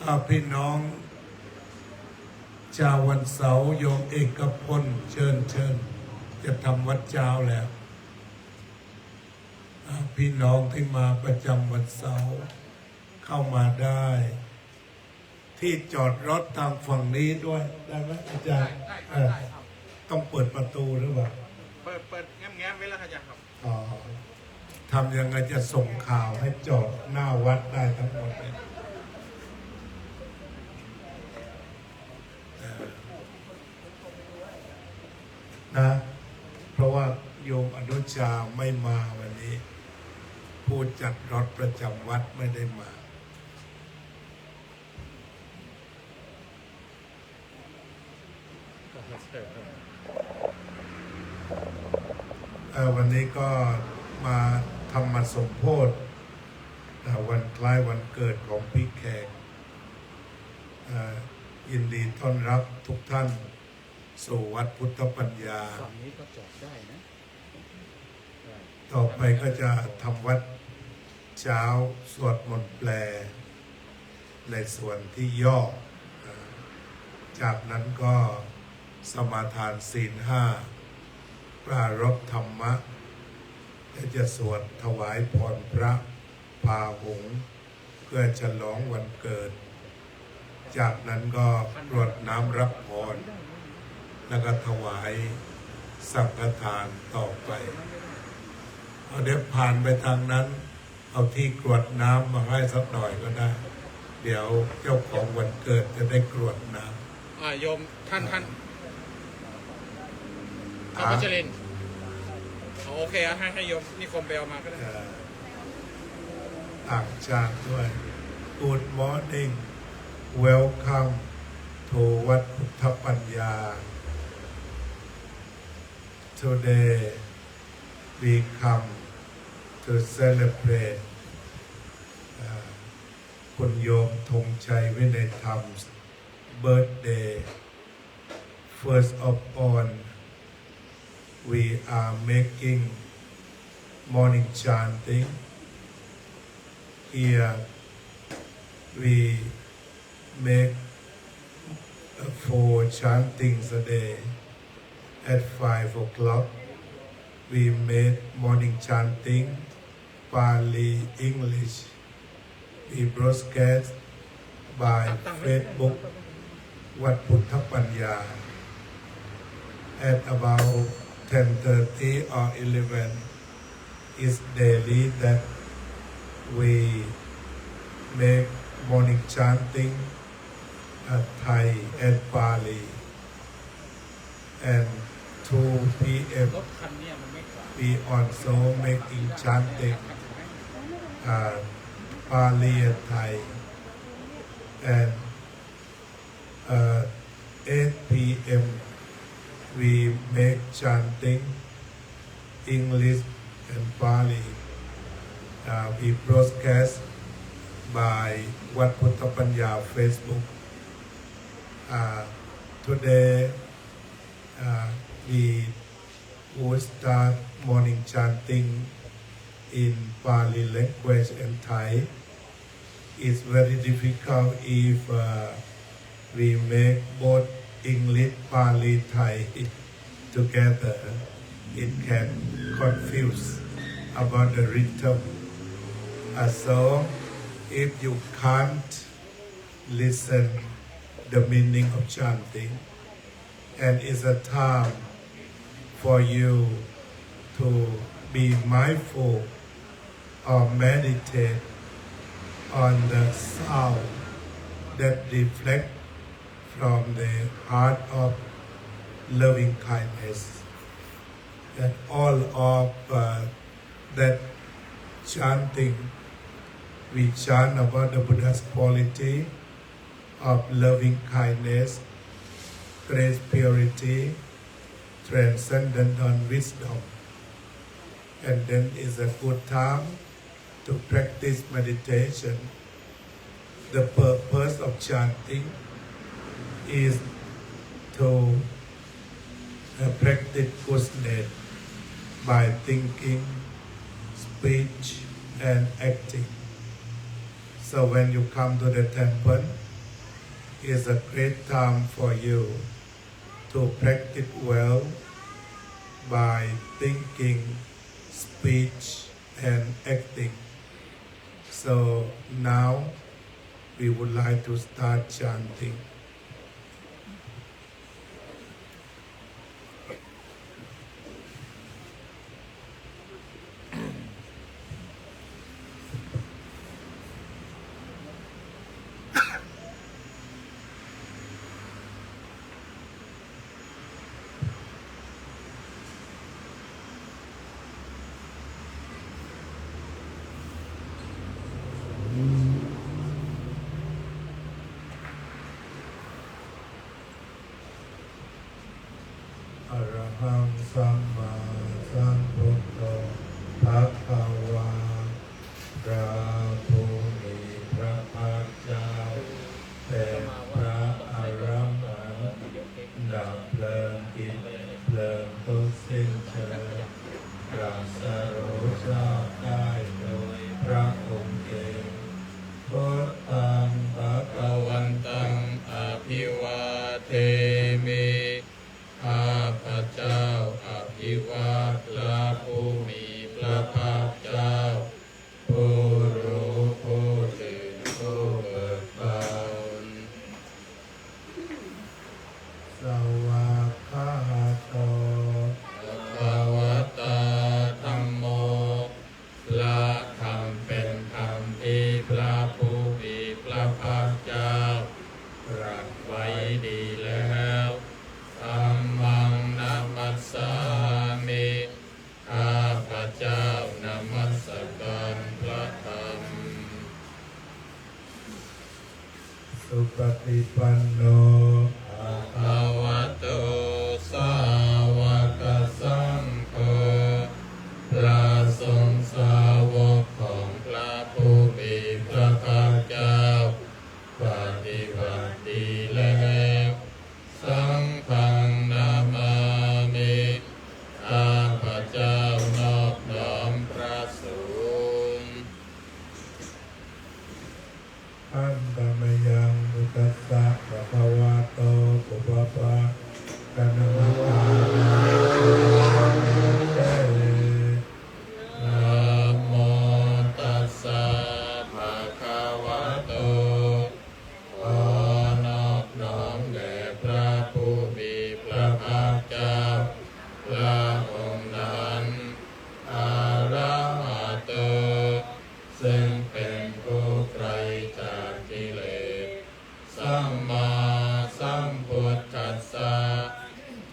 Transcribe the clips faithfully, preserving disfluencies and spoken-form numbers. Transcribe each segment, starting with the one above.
อ่า พี่น้อง เจ๊าวันเสาร์ โยมเอกพล เชิญ เชิญ จะทำวัตรเจ๊าแล้ว อ่า พี่น้องตี้มาประจำวันเสาร์ เข้ามาได้ ตี้จอดรถตางฝั่งนี้ด้วย ได้ไหมอาจารย์ ได้ ได้ เออ ได้ครับ ต้องเปิดประตูหรือเปล่า เปิด เปิดแง้มๆ ไว้แล้วครับอาจารย์ครับ อ๋อ ทำยังไงจะส่งข่าวให้จอดหน้าวัดได้ตังหมดเนี่ย เออ นะ เพราะว่าโยมอนุชาไม่มาวันนี้ ผู้จัดรถประจำวัดไม่ได้มา เอ่อ วันนี้ก็มาธรรมสมโภช เอ่อ วันคล้ายวันเกิดของพี่แขก เอ่อ ยินดีต้อนรับทุกท่านสู่วัดพุทธปัญญา ฝั่งนี้ก็จอดได้นะ ต่อไปก็จะทำวัตรเจ๊า สวดมนต์แปล ในส่วนตี้ย่อ จากนั้นก็สมาทานศีลห้า ปรารภธรรมะ และจะสวดถวายพรพระพาหุง เพื่อฉลองวันเกิด จากนั้นก็กรวดน้ำรับพร แล้วก็ถวายสังฆทานต่อไป เอา เดี๋ยวผ่านไปตางนั้น เอาตี้กรวดน้ำมาให้สักหน่อยก็ได้ เดี๋ยวเจ้าของวันเกิดจะได้กรวดน้ำ อ่า โยมท่าน อ่า ท่าน ท่าน อ่า วัชรินทร์ อ๋อ โอเค ให้ ให้โยมนิคมไปเอามาก็ได้ เอ่อ ต่างชาติด้วย Good morning. Welcome to วัดพุทธปัญญา. Today we come to celebrate, uh, คุณโยมธงชัย วินัยธรรม birthday. First of all, we are making morning chanting. Here we make, uh, four chantings a day. At five o'clock, we made morning chanting, Pali, English. We broadcast by Facebook วัดพุทธปัญญา. At about ten thirty or eleven, it's daily that we make morning chanting, uh, Thai and Pali. And two P M, รถคันเนี้ยมันไม่ขวาง we also making chanting, uh, Pali and Thai. And, uh, eight P M, we make chanting English and Pali. Uh, we broadcast by วัดพุทธปัญญา Facebook. Uh, today, uh, we would start morning chanting in Pali language and Thai. It's very difficult if, uh, we make both English, Pali, Thai together. It can confuse about the rhythm. Uh, so if you can't listen the meaning of chanting, and it's a time for you to be mindful or meditate on the sound that reflect from the heart of loving kindness. That all of, uh, that chanting, we chant about the Buddha's quality of loving kindness, grace, purity, transcendental wisdom. And then is a good time to practice meditation. The purpose of chanting is to, uh, practice goodness by thinking, speech, and acting. So when you come to the temple, is a great time for you to practice well by thinking, speech, and acting. So now we would like to start chanting. Arahaṃ sammāsambuddho bhagavā. พระผู้มีพระภาคเจ้า เป็นพระอรหันต์ ดับเพลิงกิเลสเพลิงทุกข์สิ้นเชิง ตรัสรู้ชอบได้โดยพระองค์เอง Buddhaṃ bhagavantaṃ abhivādemi. ข้าพเจ้าอภิวาทพระผู้มีพระภาคเจ้า ผู้รู้ผู้ตื่นผู้เบิกบาน Svākkhāto bhagavatā dhammo. พระธรรมเป็นธรรมที่พระผู้มีพระภาคเจ้าตรัสไว้ดีแล้ว Dhammaṃ namassāmi. ข้าพเจ้านมัสการพระธรรม Supaṭipanno bhagavato sāvakasaṅgho. พระสงฆ์สาวกของพระผู้มีพระภาคเจ้า ปฏิบัติดีแล้ว Saṅghaṃ namāmi. ข้าพเจ้านอบน้อมพระสงฆ์ Handa mayaṃ buddhassa bhagavato pubbabhāganamakāraṃ. Namo tassa bhagavato. ขอนอบน้อมแด่พระผู้มีพระภาคเจ้า พระองค์นั้น Arahato ซึ่งเป็นผู้ไกลจากกิเลส Sammāsambuddhassa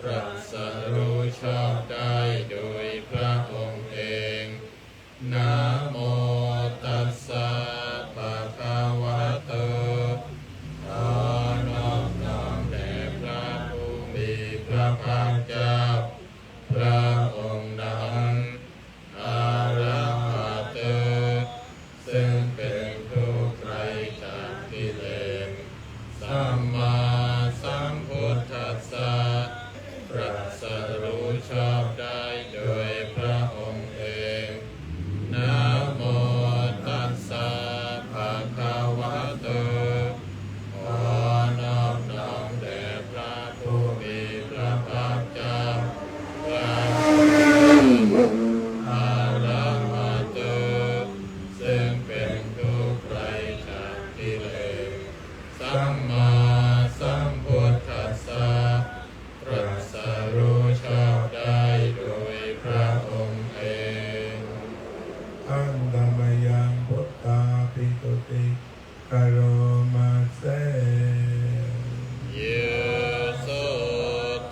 ตรัสรู้ชอบได้โดยพระองค์เอง Namo tassa bhagavato. ขอนอบน้อมแด่พระผู้มีพระภาคเจ้า พระองค์นั้น Arahato ซึ่งเป็นผู้ไกลจากกิเลส Sammāsambuddhassa ตรัสรู้ชอบได้โดยพระองค์เอง Namo tassa bhagavato. ขอนอบน้อมแด่พระผู้มีพระภาคเจ้า พระองค์นั้น Arahato ซึ่งเป็นผู้ไกลจากกิเลส Sammāsambuddhassa ตรัสรู้ชอบได้โดยพระองค์เอง Handa mayaṃ buddhābhistutikaromasē. Yo so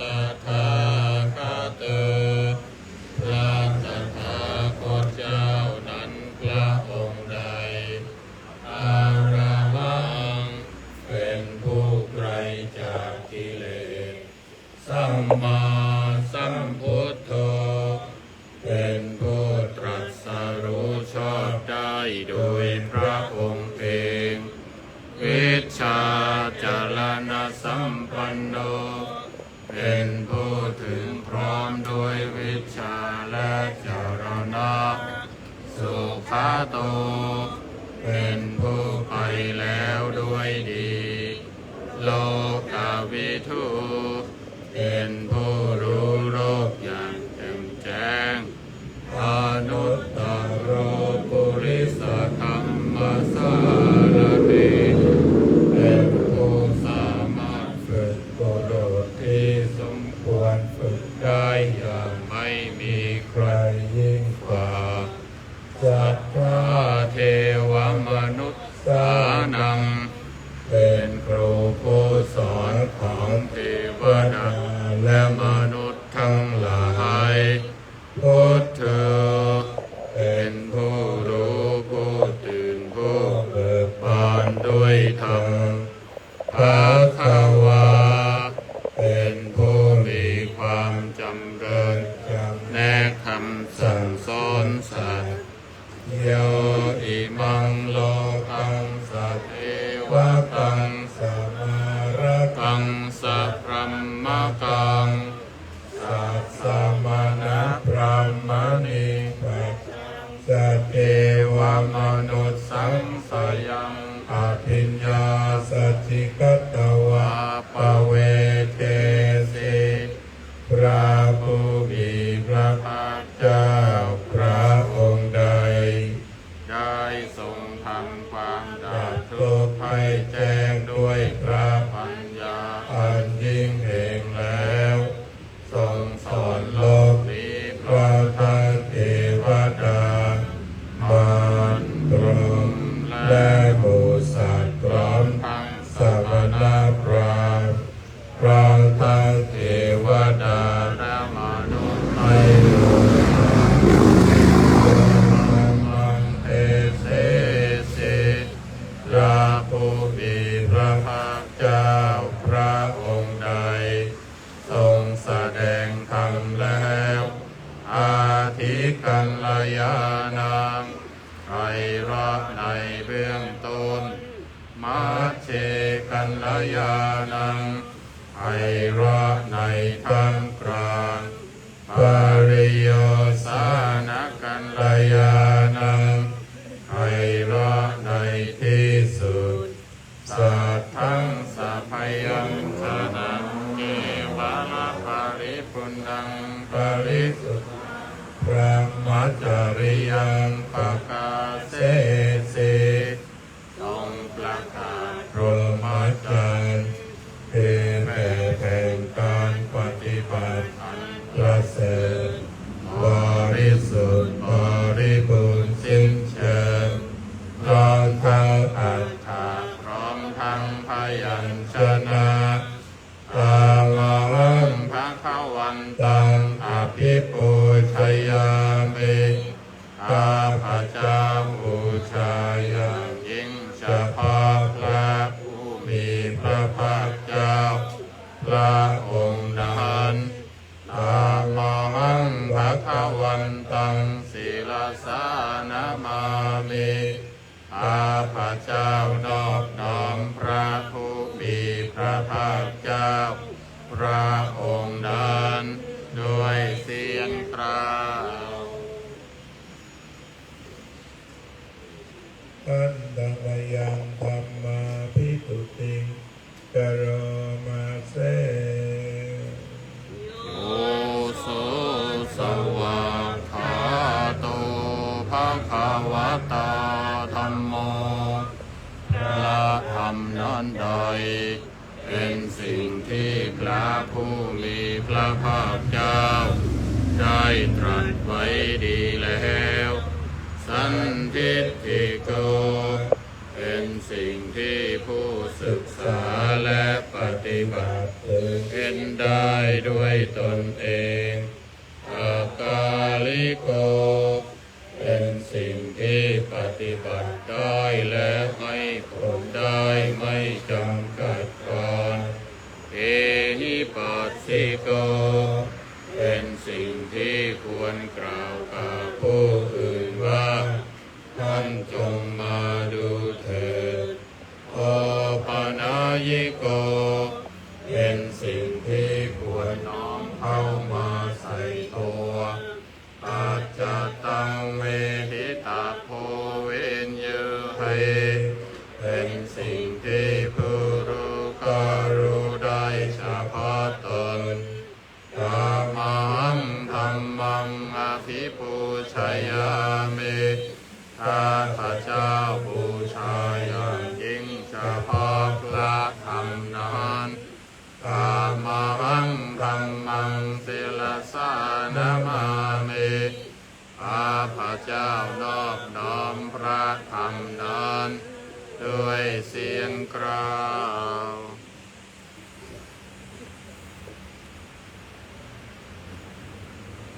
tathāgato. พระตถาคตเจ้านั้นพระองค์ใด Arahaṃ เป็นผู้ไกลจากกิเลส Sammāsambuddho เป็นผู้ตรัสรู้ชอบได้โดยพระองค์เอง Vijjācaraṇasampanno เป็นผู้ถึงพร้อมด้วยวิชชาและจรณะ Sugato เป็นผู้ไปแล้วด้วยดี โล สัทธา เทวมนุสสานัง เป็นครูผู้สอนของเทวดาและมนุษย์ทั้งหลาย พุทโธ เป็นผู้รู้ผู้ตื่นผู้เบิกบานด้วยธรรม ภะคะวา เป็นผู้มีความจำเริญจำแนกคำสั่งสอนสัตว์ โย อิมัง โลกัง สะ เทวะกัง สะ มะ ระ กัง สะ บรหมะกัง สัสสะ มะ นะ บรหมะนิง ปัจจัง สะ เทวะมนุสสัง สะ ยัง อภิญญาสะ จิกะตะวา ปะ เวเทสิ พระผู้มีพระภาคเจ้าพระองค์ใด ได้ทรงทำความดับทุกข์ให้แจ้งด้วยพระปัญญาอันยิ่งเองแล้ว ทรงสอนโลกนี้พร้อมทั้งเทวดา มาร พรหม และหมู่สัตว์พร้อมทั้งสมณพราหมณ์ พร้อมทั้งเทวดาและมนุษย์ให้รู้ธรรม เทเสสิ พระผู้มีพระภาคเจ้าพระองค์ใด ทรงแสดงธรรมแล้ว อธิกัลยาณัง ไพเราะในเบื้องต้น มัชฌีกัลยาณัง ไพเราะในท่ามกลาง ปริโยสานะกัลยาณัง ไพเราะในที่สุด สัทธัง สะ พยัญชนะ เกวะละปะริปุณณัง ปะริสุทธัง บรหมจริยัง ปะกาเสสิ ทรงประกาศพรหมจรรย์ คือแบบแผนการปฏิบัติอันประเสริฐ บริสุทธิ์บริบูรณ์สิ้นเชิง พร้อมทั้งอัฏฐะ พร้อมทั้งพยัญชนะ ธัมมัง ภะคะวันตัง อะภิปูชยามิ ข้าพเจ้าบูชาอย่างยิ่งเฉพาะพระผู้มีพระภาคเจ้าพระองค์นั้น ธัมมัง ภะคะวันตัง ศิรสานะมามิ ข้าพเจ้านอบน้อมพระผู้มีพระภาคเจ้าพระองค์นั้นด้วยเสียงกล่าว Handa mayaṃ dhammābhigūṭiṃ karoma se. Yo so svākkhāto bhagavatā dhammo. พระธรรมนั้นใด เป็นสิ่งที่พระผู้มีพระภาคเจ้าได้ตรัสไว้ดีแล้ว Sandiṭṭhiko เป็นสิ่งที่ผู้ศึกษาและปฏิบัติเห็นได้ด้วยตนเอง Akāliko เป็นสิ่งที่ปฏิบัติได้และให้ผลได้ไม่จำกัดกาล Ehipassiko เป็นสิ่งที่ควรกล่าวกับผู้อื่นว่า ท่านจงมาดูเถิด Opanayiko เป็นสิ่งที่ควรน้อมเข้ามาใส่ตัว Paccattaṃ veditabbo viññūhi เป็นสิ่งที่ผู้รู้ก็รู้ได้เฉพาะตน Tamahaṃ dhammaṃ abhipūjayāmi ข้าพเจ้าบูชาอย่างยิ่งเฉพาะพระธรรมนั้น Tamahaṃ dhammaṃ sirasā namāmi ข้าพเจ้านอบ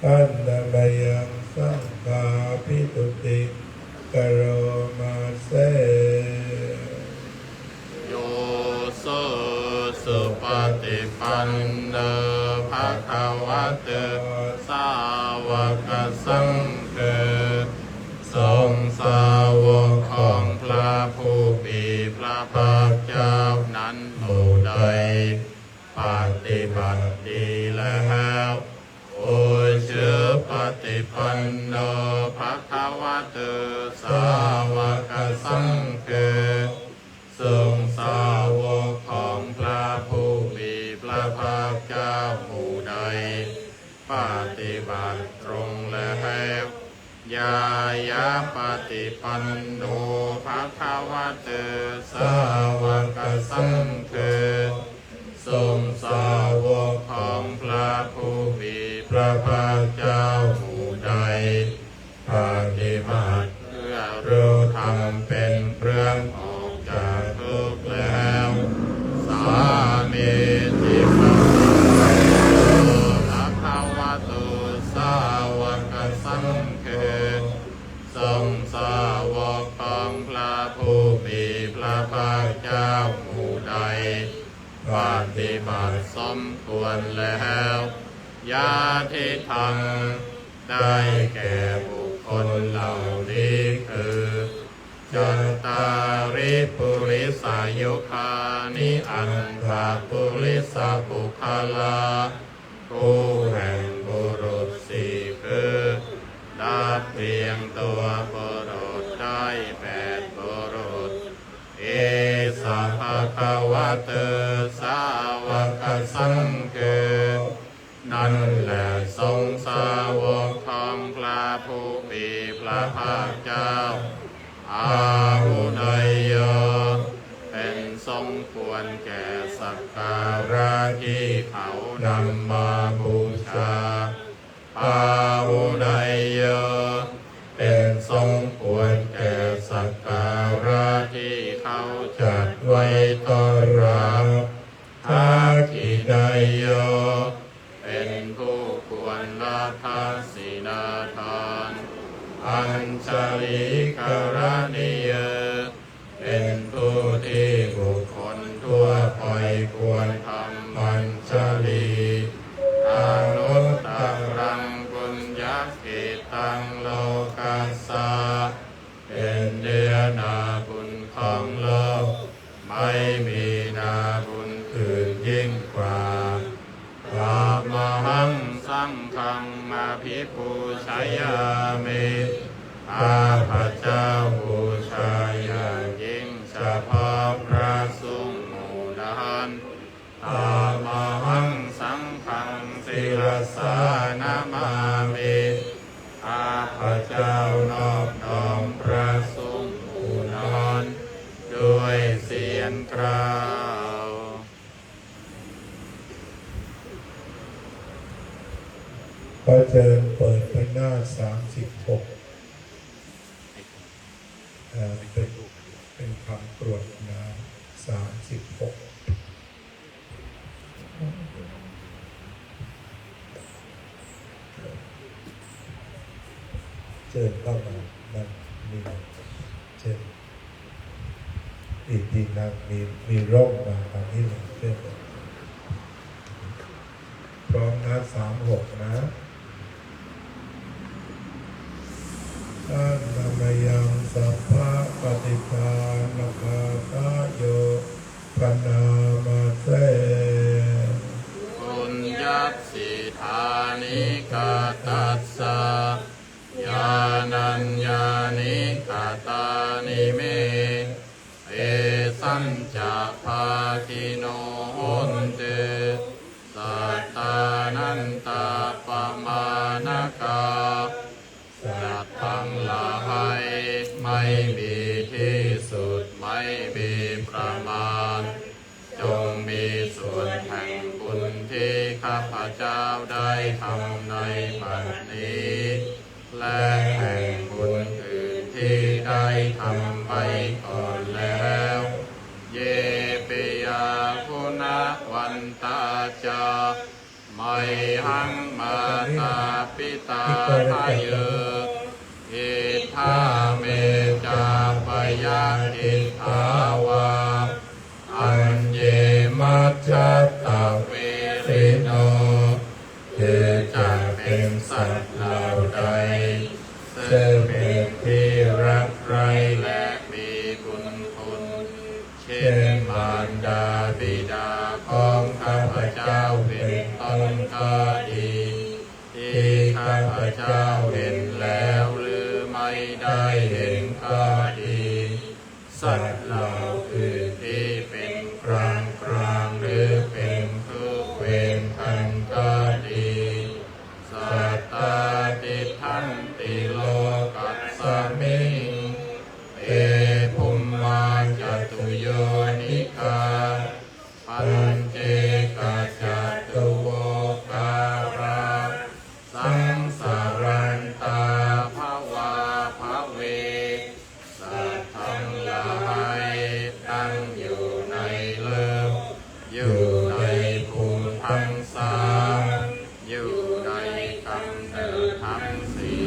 Handa mayaṃ saṅghābhistutiṃ karoma se. Yo supaṭipanno bhagavato sāvakasaṅgho, ทรงสาวกของพระผู้มีพระภาคเจ้านั้นหมู่ใด ปฏิบัติดีแล้ว Ujupaṭipanno bhagavato sāvakasaṅgho, ทรงสาวกของพระผู้มีพระภาคเจ้าหมู่ใด ปฏิบัติตรงแล้ว Ñāyapaṭipanno bhagavato sāvakasaṅgho, ทรงสาวกของพระผู้มีพระภาคเจ้าหมู่ใด ปฏิบัติเพื่อรู้ธรรมเป็นเครื่องออกจากทุกข์แล้ว Sāmīcipaṭipanno bhagavato sāvakasaṅgho, ทรงสาวกของพระผู้มีพระภาคเจ้าหมู่ใด ปฏิบัติสมควรแล้ว Yadidaṃ ได้แก่บุคคลเหล่านี้คือ Cattāri purisayugāni aṭṭha purisapuggalā, คู่แห่งบุรุษสี่คือ นับเรียงตัวบุรุษได้แปดบุรุษ Esa bhagavato sāvakasaṅgho, นั้นแหละทรงสาวกของพระผู้มีพระภาคเจ้า Āhuneyyo เป็นสมควรแก่สักการะที่เขานำมาบูชา Pāhuneyyo เป็นสมควรแก่สักการะที่เขาจัดไว้ต้อนรับ Dakkhiṇeyyo เป็นผู้ควรรับทักษิณาทาน Añjalikaraṇīyo เป็นผู้ที่บุคคลทั่วไปควรทำมัญชลี Anuttaraṃ puññakkhettaṃ lokassa เป็นเนื้อนาบุญของโลก ไม่มีนาบุญอื่นยิ่งกว่า Tamahaṃ saṅghaṃ abhipūjayāmi ข้าพเจ้าบูชาอย่างยิ่งเฉพาะพระสงฆ์หมู่นั้น Tamahaṃ saṅghaṃ sirasā namāmi ข้าพเจ้านอบน้อมพระสงฆ์หมู่นั้นด้วยเสียงกล่าว ขอเชิญเปิดไปหน้าสามสิบหก เอ่อ เป็น เป็นคำกรวดน้ำ สามสิบหก เชิญเข้ามา มันมี เชิญ อีกทีนะ มี มีร่มมาทางนี้เลย เชิญ พร้อมนะ สามหก นะ Handa mayaṃ sabbapaṭipānagāthāyo bhaṇāma se. Puññassidāni katassa yānaññāni katāni me, tesañca bhāgino hontu sattānantāpamanākā. สัตว์ทั้งหลายไม่มีที่สุด ไม่มีประมาณ จงมีส่วนแห่งบุญที่ข้าพเจ้าได้ทำในบัดนี้ และแห่งบุญอื่นที่ได้ทำไว้ก่อนแล้ว Ye piyā guṇavantā ca ไม่ Mayhaṃ mātā pitā jayo, iddhā me ca pajātiṭṭhā vā, aññe majjhattā verino. คือจักเป๋นสัตว์เหล่าใด ซึ่งเป๋นตี้ฮักใคร่และมีบุญคุณ เช่นมารดาบิดาของข้าพเจ้าเป๋นต้นก็ดี ตี้ข้าพเจ้าหันแล้วหรือไม่ได้หันก็ดี สัตว์เหล่าอื่นตี้เป๋นกลางๆ หรือเป๋นคู่เวรกั๋นก็ดี Sattā tiṭṭhanti lokasmiṃ, te bhummā catuyonikā, pañcekacatuvokārā, saṃsarantā bhavābhave. สัตว์ทั้งหลายตั้งอยู่ในโลก อยู่ในภูมิทั้งสาม อยู่ในกำเนิดทั้งสี่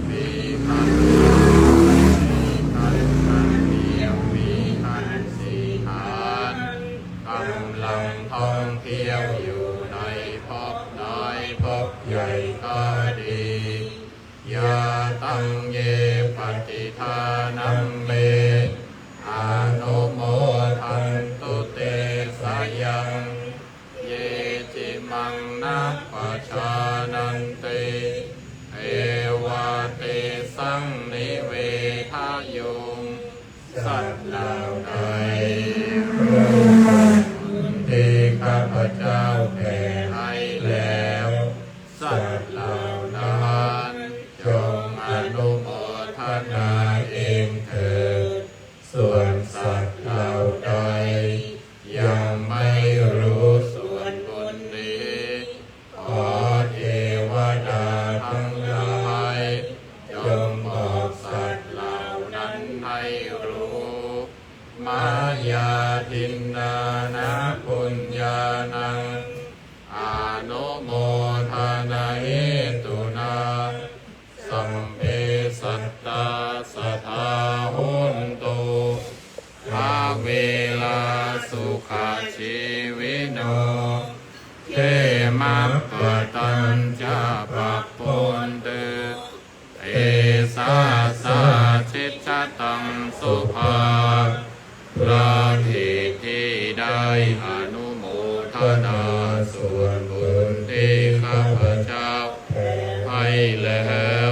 มีครรภ์ มีครรภ์อันเดียว มีครรภ์สี่ครรภ์ กำลังท่องเที่ยวอยู่ในภพน้อยภพใหญ่ก็ดี Yā taṃ ye paṭidānaṃ me anumodantu te sayaṃ, ye cimaṃ na pajānanti, ye vā tesaṃ nivedayuṃ. สัตว์เหล่าใดรู้บุญที่ข้าพเจ้าแผ่ให้แล้ว สัตว์เหล่านั้นจงอนุโมทนาเองเถิด ส่วนสัตว์เหล่าใดยังไม่รู้ส่วนบุญนี้ ขอเทวดาทั้งหลายจงบอกสัตว์เหล่านั้นให้รู้ Mayā dinnāna puññānaṃ anumodanahetunā, sabbe sattā sadā hontu, averā sukhajīvino, khemappadañca pabbonti, tesā sācicca taṃ subhā. พระเถรที่ได้อนุโมทนาส่วนบุญที่ข้าพเจ้าแผ่ให้แล้ว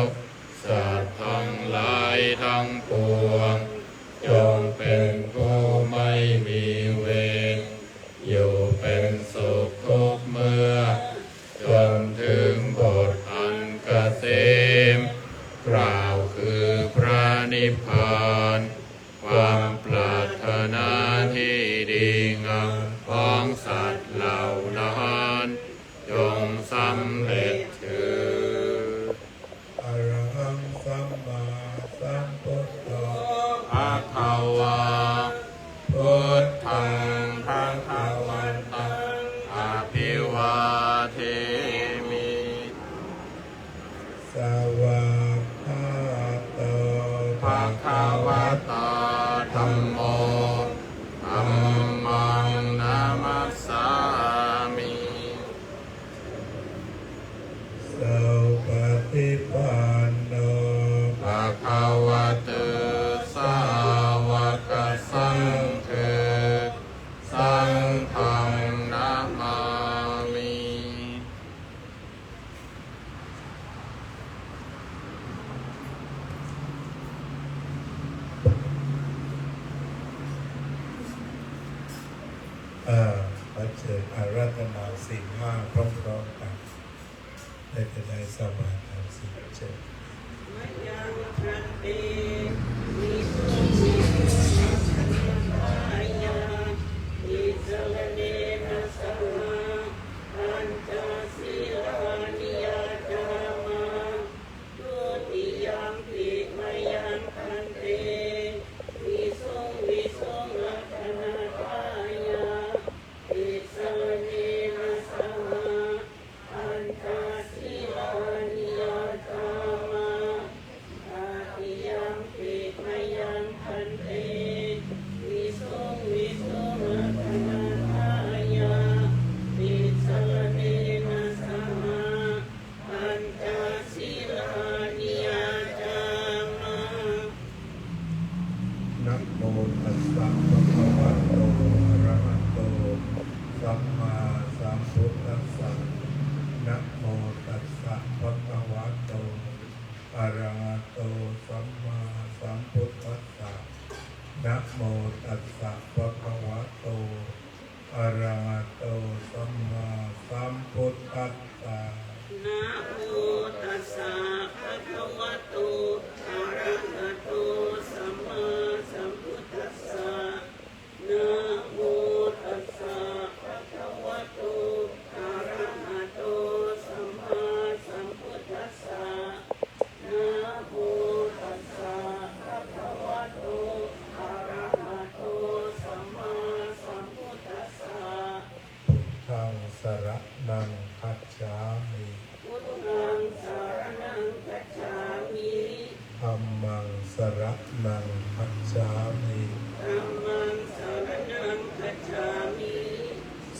สัตว์ทั้งหลายทั้งปวง จงเป็นผู้ไม่มีเวร อยู่เป็นสุขทุกเมื่อ จนถึงบทอันเกษม กล่าวคือพระนิพพาน ความปรารถนาที่ดีงามของสัตว์เหล่านั้น จงสำเร็จเถิด Arahaṃ sammāsambuddho bhagavā, buddhaṃ bhagavantaṃ abhivādemi. Svākkhāto bhagavatā dhammo, dhammaṃ namassāmi. Supaṭipanno bhagavato sāvakasaṅgho, saṅghaṃ namāmi. เอ่อ ขอเชิญอาราธนาศีลห้าพร้อมๆ กัน และจะได้สมาทานศีล เชิญ Mayaṃ bhante visuṃ visuṃ rakkhaṇatthāya tisaraṇena saha pañca sīlāni yācāma. Dutiyampi mayaṃ bhante visuṃ visuṃ rakkhaṇatthāya tisaraṇena saha นะโมตัสสะภะคะวะโต อะระหะโต สัมมาสัมพุทธัสสะ นะโมตัสสะภะคะวะโต อะระหะโต สัมมาสัมพุทธัสสะ นะโมตัสสะภะคะวะโต อะระหะโต สัมมาสัมพุทธัสสะ นะโมตัสสะภะคะวะโต อะระหะโต สัมมาสัมพุทธัสสะ นะโมตัสสะภะคะวะโต อะระหะโต สัมมาสัมพุทธัสสะ นะโมตัสสะภะคะวะโต อะระหะโต สัมมาสัมพุทธัสสะ พุทธังสะระณังคัจฉามิ พุทธังสะระณังคัจฉามิ ธัมมังสะระณังคัจฉามิ ธัมมังสะระณังคัจฉามิ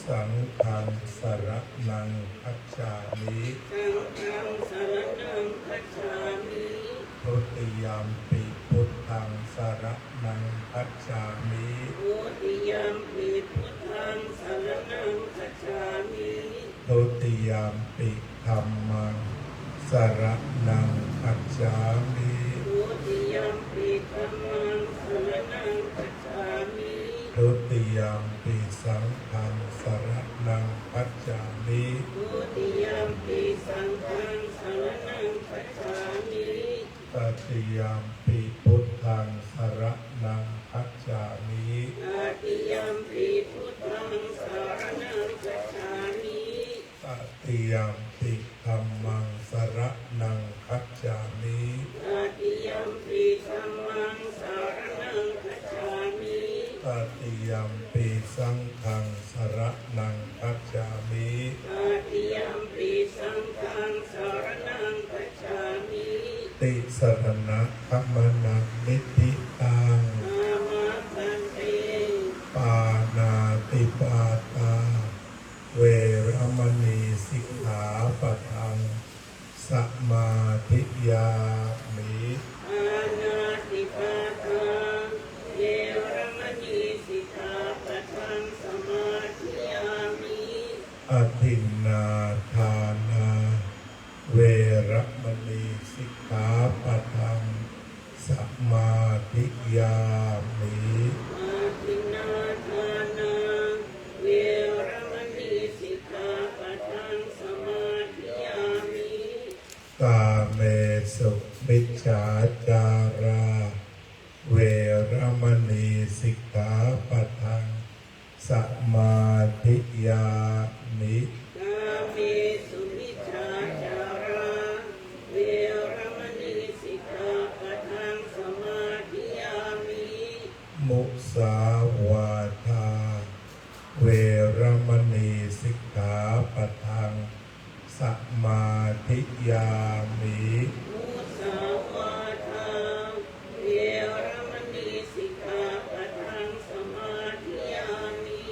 สังฆังสะระณังคัจฉามิ สังฆังสะระณังคัจฉามิ ทุติยัมปิพุทธังสะระณังคัจฉามิ ทุติยัมปิพุทธังสะระณังคัจฉามิ ทุติยัมปิธัมมังสะระณังคัจฉามิ ทุติยัมปิธัมมังสะระณังคัจฉามิ ทุติยัมปิสังฆังสะระณังคัจฉามิ ทุติยัมปิสังฆังสะระณังคัจฉามิ ตติยัมปิพุทธังสะระณังคัจฉามิ ตติยัมปิพุทธังสะระณังคัจฉามิ ตติยัมปิธัมมังสะระณังคัจฉามิ ตติยัมปิธัมมังสะระณังคัจฉามิ ตติยัมปิสังฆังสะระณังคัจฉามิ ตติยัมปิสังฆังสะระณังคัจฉามิ ติสะระณะขะมะนะนิฏฐิตัง อามา ภันเต ปาณาติปาตา เวระมะณี สิกขาปะทัง สะมาธิยามิ ปาณาติปาตา เวระมะณี สิกขาปะทัง สะมาธิยามิ อทินนาทานา เวระมะณี สิกขาปะทัง สะมาธิยามิ อทินนาทานา เวระมะณี สิกขาปะทัง สะมาธิยามิ กาเมสุมิจฉาจารา เวระมะณี สิกขาปะทัง สะมาธิยามิ กาเมสุมิจฉาจารา เวระมะณี สิกขาปะทัง สะมาธิยามิ มุสาวาทา เวระมะณี สิกขาปะทัง สะมาธิยามิ มุสาวาทา เวระมะณี สิกขาปะทัง สะมาธิยามิ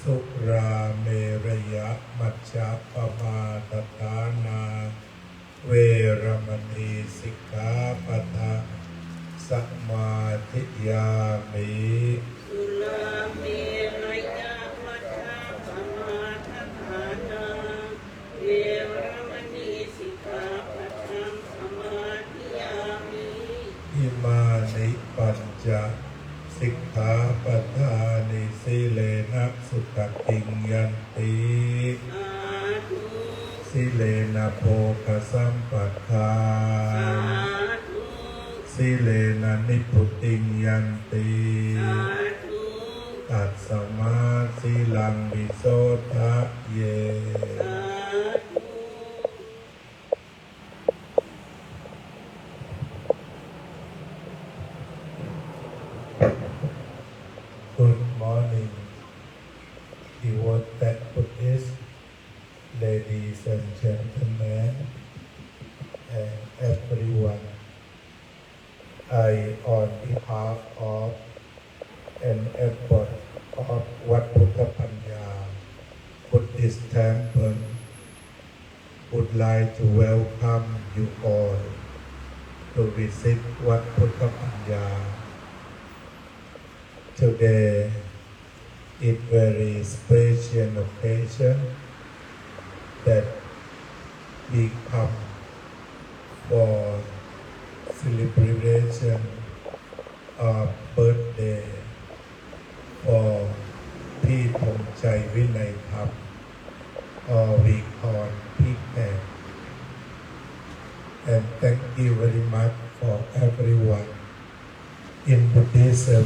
สุราเมระยะมัจจะปะมาทฐานา เวระมะณี สิกขาปะทัง สะมาธิยามิ สุราเมระยะมัจจะปะมาทฐานา เวระมะณี สิกขาปะทัง สะมาธิยามิ อิมานิปัญจะ สิกขาปะทานิ สีเลนะสุขะติง ยันติ สาธุ สีเลนะโภคะสัมปะทา สาธุ สีเลนะนิพพุติง ยันติ สาธุ ตัสสะมาสีลัง วิโสทะเย สาธุ Good morning, devoted Buddhists, ladies and gentlemen, and everyone. I, on behalf of an abbot of วัดพุทธปัญญา Buddhist Temple, would like to welcome you all to visit วัดพุทธปัญญา Today is very special occasion that we come for celebration of birthday for พี่ธงชัย วิไลธรรม or we call พี่แขก and thank you very much for everyone. In Buddhism,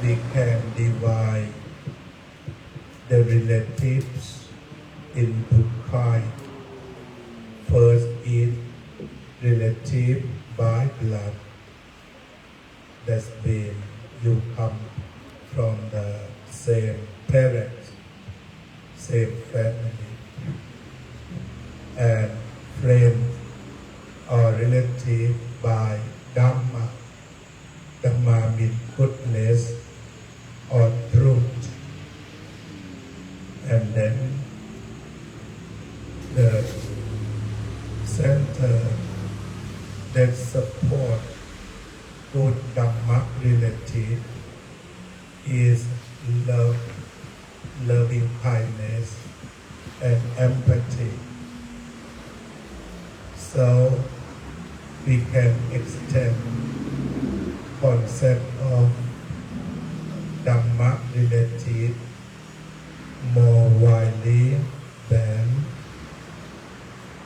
we can divide the relatives in two kinds. First is relative by blood. That means you come from the same parents, same family, and friend or relative by Dhamma. Dhamma means goodness or truth. And then the center that support good Dhamma relative is love, loving kindness, and empathy. So we can extend concept of Dhamma relative more widely than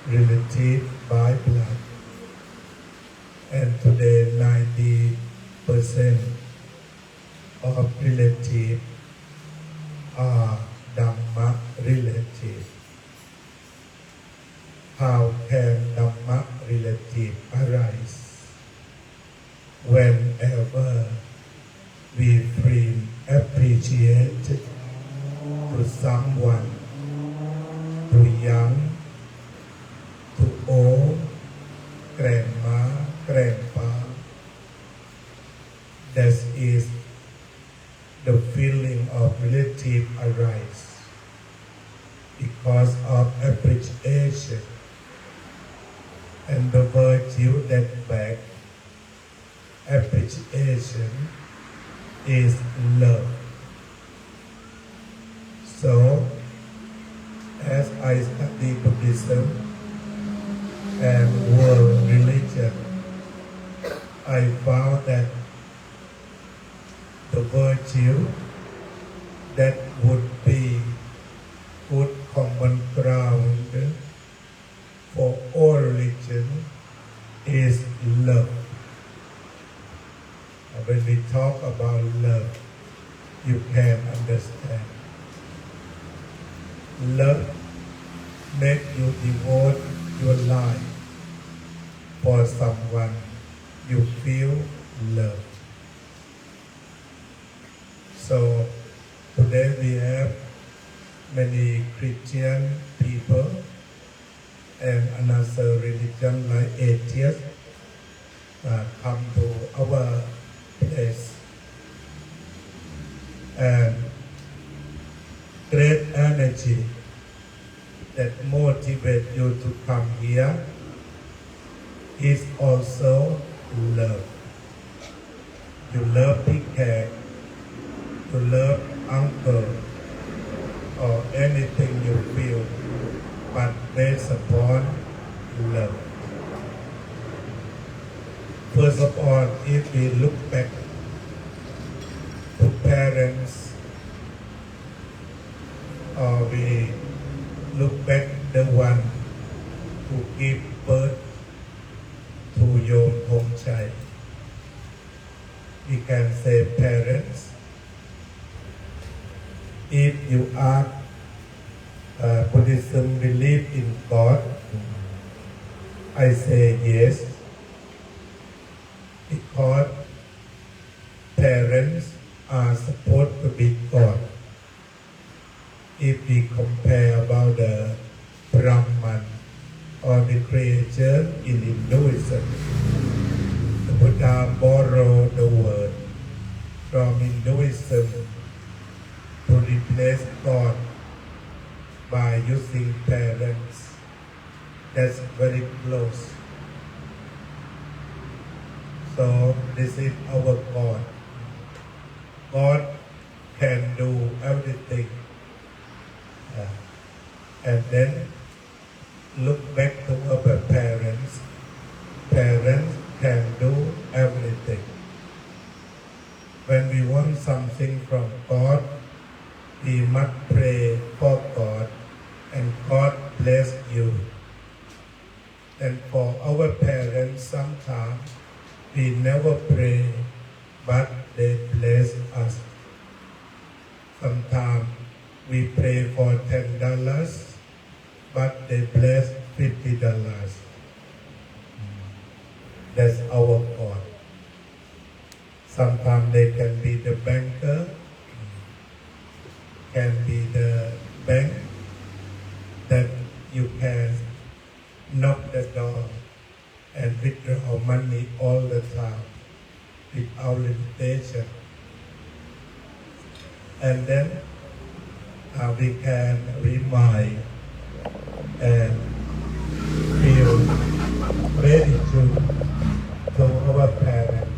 relative by blood. And today, ninety percent of relative are Dhamma relative. How can Dhamma relative arise? Whenever we feel appreciated to someone, to young, to old, grandma, grandpa, that is the feeling of relative arise because of appreciation and the virtue that back appreciation is love. So, as I study Buddhism and world religion, I found that the virtue that would be good common ground for all religion is love. When we talk about love, you can understand. Love make you devote your life for someone you feel love. So today we have many Christian people and another religion like atheist, uh, come to our place and great energy that motivate you to come here is also love. You love พี่แขก, you love uncle, or anything you feel, but based upon love. First of all, if we look back to parents, or we look back the one who give birth to โยมธงชัย, we can say parents. If you ask, uh, Buddhism believe in God, I say yes, because parents are supposed to be God. If we compare about the Brahman or the creator in Hinduism, the Buddha borrow the word from Hinduism to replace God by using parents. That's very close. So this is our God. God can do everything. Uh, and then look back to our parents. Parents can do everything. When we want something from God, we must pray for God, and God bless you. And for our parents, sometimes we never pray, but they bless us. Sometimes we pray for ten dollars, but they bless fifty dollars. That's our God. Sometimes they can be the banker, can be the bank that you can knock the door and withdraw money all the time without limitation. And then, uh, we can remind and feel gratitude to our parents.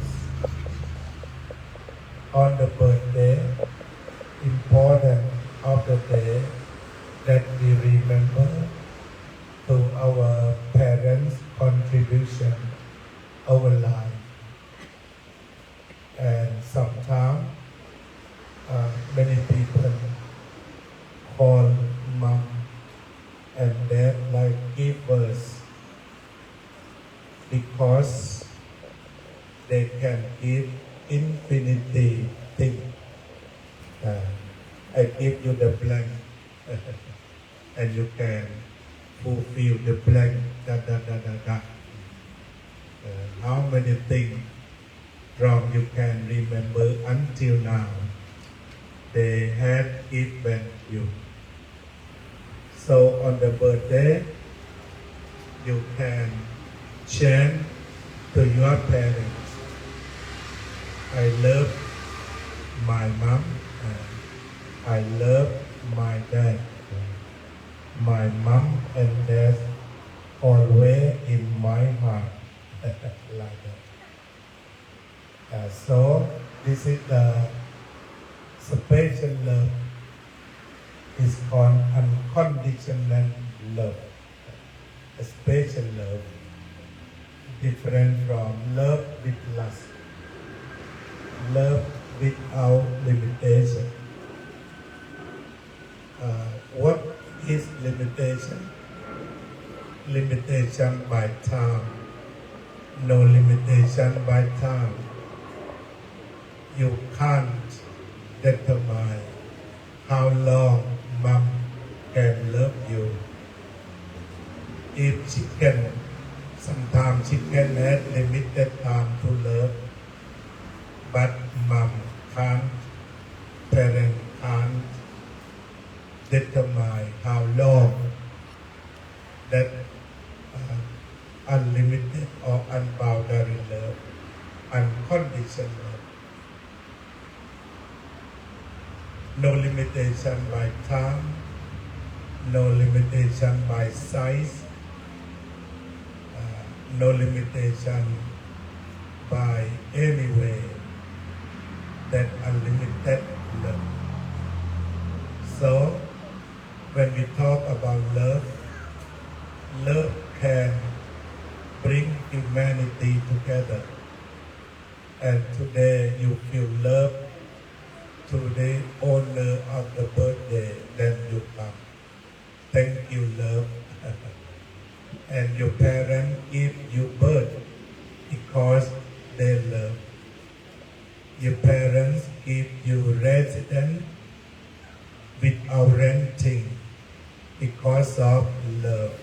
On the birthday, important of the day that we remember to our parents' contribution our life. And sometimes, uh, many people call mom and dad like givers because they can give infinity thing. Uh, I give you the blank. And you can fulfill the blank, da, da, da, da, da. Uh, how many things from you can remember until now they had given you. So on the birthday, you can chant to your parents, "I love my mom, and I love my dad." My mom and dad always in my heart. Like that. Uh, so this is the special love. It's called unconditional love. A special love, different from love with lust, love without limitation. Uh, what is limitation? Limitation by time. No limitation by time. You can't determine how long mom can love you. If she can, sometimes she can have limited time to love, but mom can't, parent can't determine how long that, uh, unlimited or unboundary love, unconditional love. No limitation by time, no limitation by size, uh, no limitation by any way, that unlimited love. So, when we talk about love, love can bring humanity together. And today you feel love to the owner of the birthday, then you come. Thank you, love. And your parents give you birth because they love. Your parents give you residence without renting because of love.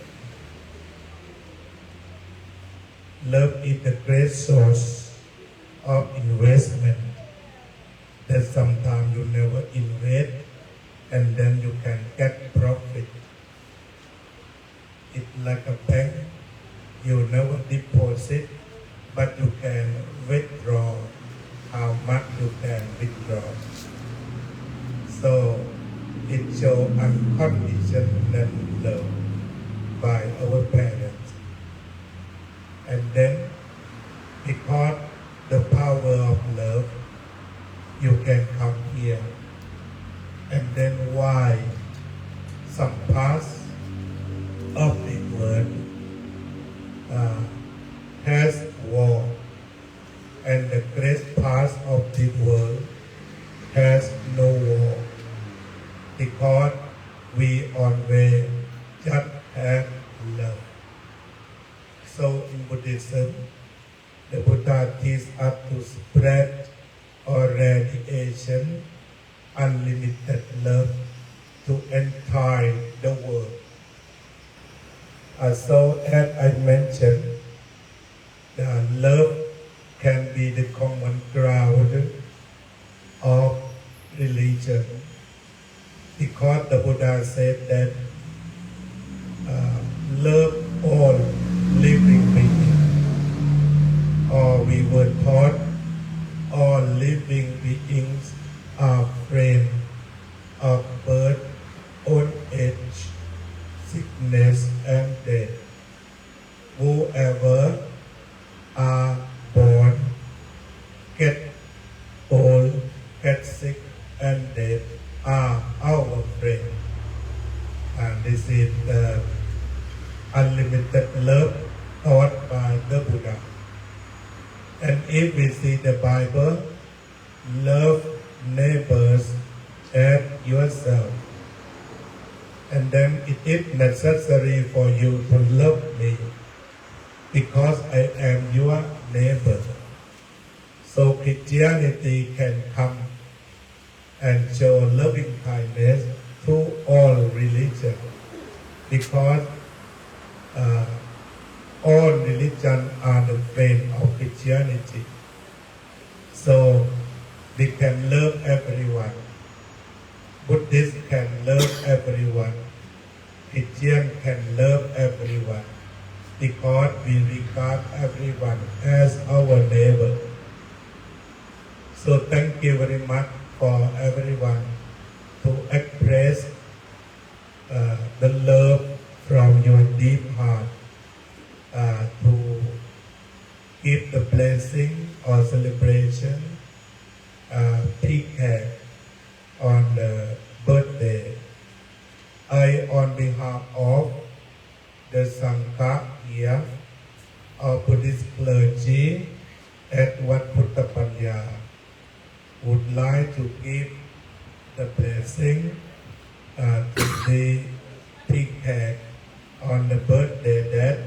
Love is the great source of investment that sometimes you never invest and then you can get profit. It's like a bank. You never deposit, but you can withdraw how much you can withdraw. So it show unconditional love by our parents. And then, because the power of love, you can come This part of the world has no war, because we always just have love. So in Buddhism, the Buddha teaches us to spread or radiation unlimited love to entire the world. Uh, so as I mentioned, the love can be the common ground of religion, because the Buddha said that, uh, love all living beings, or we were taught all living beings are friends of birth, old age, sickness, and death. Whoever are born, get old, get sick, and dead are our friend. And this is the unlimited love taught by the Buddha. And if we see the Bible, love neighbors as yourself. And then it is necessary for you to love me because I am your neighbor. So Christianity can come and show loving kindness to all religion, because, uh, all religion are the friend of Christianity. So we can love everyone. Buddhist can love everyone. Christian can love everyone, because we regard everyone as our neighbor. So thank you very much for everyone to express, uh, the love from your deep heart, uh, to give the blessing or celebration, uh, tea cake on the birthday. I, on behalf of the Sangha here, our Buddhist clergy at Wat Phuttapanya, would like to give the blessing, uh, to the tea cake on the birthday, that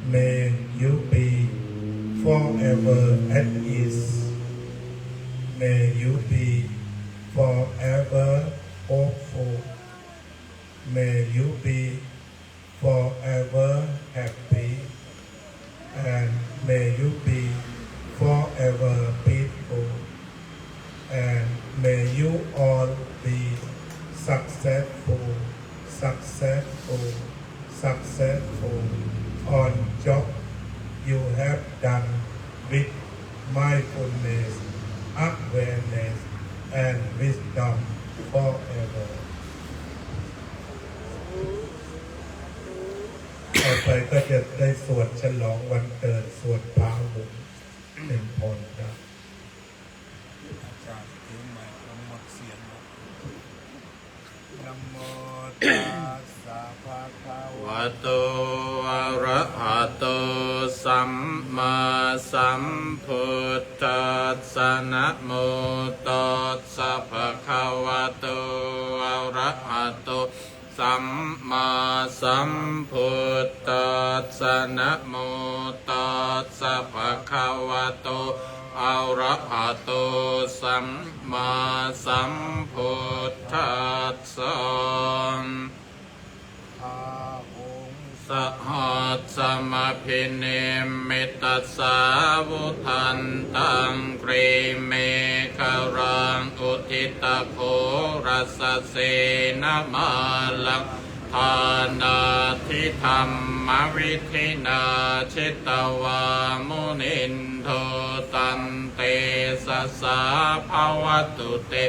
may you be forever at ease. May you be forever hopeful. May you be forever happy, and may you be forever peaceful, and may you all be successful, successful, successful on job you have done with mindfulness, awareness, and wisdom forever. ต่อไปก็จะได้สวดฉลองวันเกิด สวดพาหุง เป็นพรครับ อาจารย์ เพลงใหม่ ผมหมดเสียงแล้ว Namo tassa bhagavato arahato sammāsambuddhassa. Namo tassa bhagavato arahato sammāsambuddhassa. Namo tassa bhagavato arahato sammāsambuddhassa. Bāhuṃ sahassamabhinimmitasāvudhantaṃ grīmekhalaṃ uditaghorasasenamāraṃ dānādidhammavidhinā jitavā munindo tantejasā bhavatu te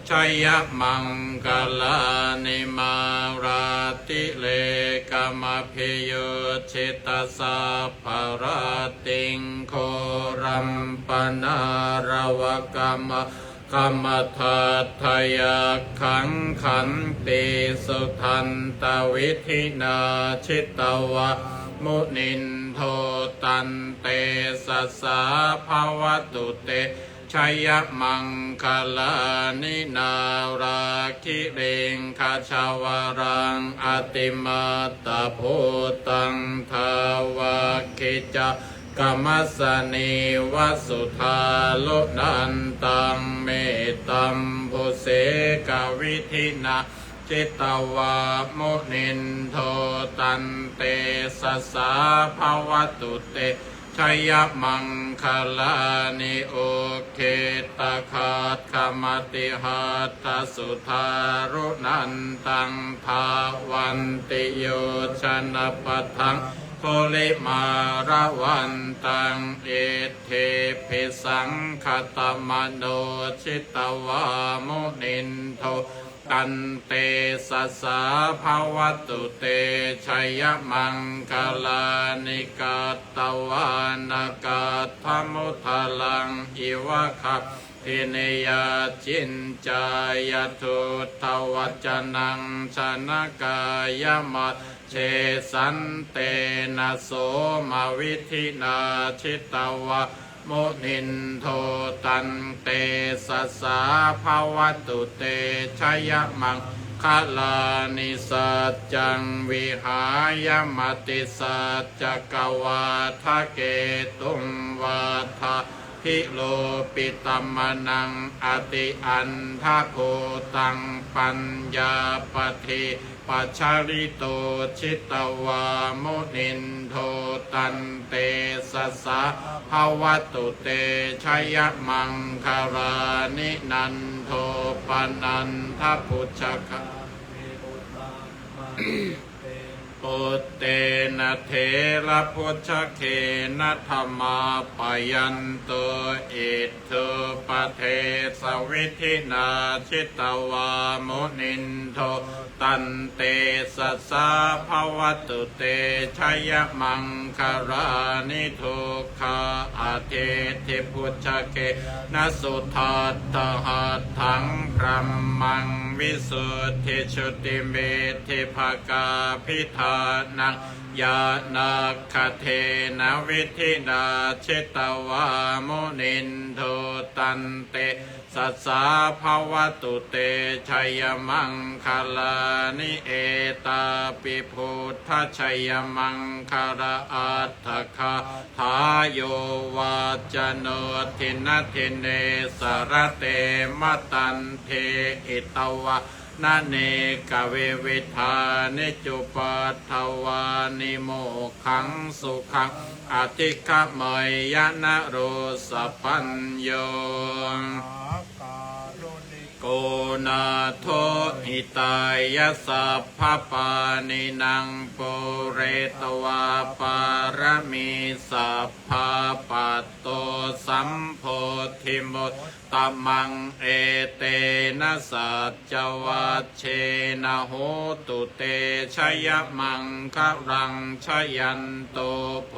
jayamaṅgalāni. Mārātirekamabhiyujjhitasabbarattiṃ ghorampanāḷavakamakkhamathaddhayakkhaṃ khantīsudantavidhinā jitavā munindo โท ตันเตสะสะ ภะวะตุ เต ชะยะ มังคะลานิ นารากริงขะ ชะวะรัง อะติ มัตตะ ภูตัง ทาวักขิจะ กะ มะสะนีวะ สุทารุนันตัง เมตตัมบุเสกะ วิธินา จิตวา มุนินโท ตันเตสะสะ ภะวะตุ เต ชะยะ มังคะลานิ อุกขิตตะขัตถะ มะติหัตถะ สุทารุนันตัง ทาวันติโยชนะ ปะทัง กุลิมาละวันตัง อิทธิบบิสังคะตะ มะโน จิตวา มุนินโท ตันเตสะสะ ภะวะตุ เต ชะยะ มังคะลานิ กัตตวานะ กัตถะ มุทะลัง อิวะ กัปปินิยา จินจายะ ทุตตะวัจจะนัง ชนะกายะ มัจเจ สันเตนะ โสมะ วิธินา จิตวา มุนินโท ตันเตสะสะ ภะวะตุ เต ชะยะ มังคะลานิ สัจจัง วิหายะ มะติสัจจะ กะ วัฏฐะเกตุง วัฏฐะ ภิโรปิตะ มะนัง อะติอันถะ ภูตัง ปัญญาปะที ปะชะริโต จิตวา มุนินโท ตันเตสะสะ ภะวะตุ เต ชะยะ มังคะลานิ นันโท ปะนันทะ ปุจจะคะ ปุตเตนะ เถระปุจจะเกนะ ทะมาปะยันโต อิทธุปะเดสะ วิธินา จิตวา มุนินโท ตันเตสะสะ ภะวะตุ เต ชะยะ มังคะลานิ ทุกขะ อะทิฏฐิปุจจะเกนะ สุทัฏฐะหัตถัง บรัมมัง วิสุทธิจุติ อิทธิภะกาภิฏฐานัง ญาณักขะเทนะ วิธินา จิตวา มุนินโท ตันเตสะสะ ภะวะตุ เต ชะยะ มังคะลานิ เอตาปิ ปุทธะ ชะยะ มังคะละ อัตถะกาถา โย วัจจะโน ทินนทินเน สะระเต มะตันเท หิตวานะ เนกะวิวิธานิ จุปัฏฐวานิ โมกขัง สุขัง อะธิกะเมยยะ นะโรสะปัญโญ โกนาโถ หิตายะ สัพพะปาณินัง ปูเรตวา ปารมี สัพพา ปัตโต สัมโพธิมุตตะมัง เอเตนะ สัจจวัจเจนะ โหตุ เต ชะยะ มังคะลัง ชะยันโต โพ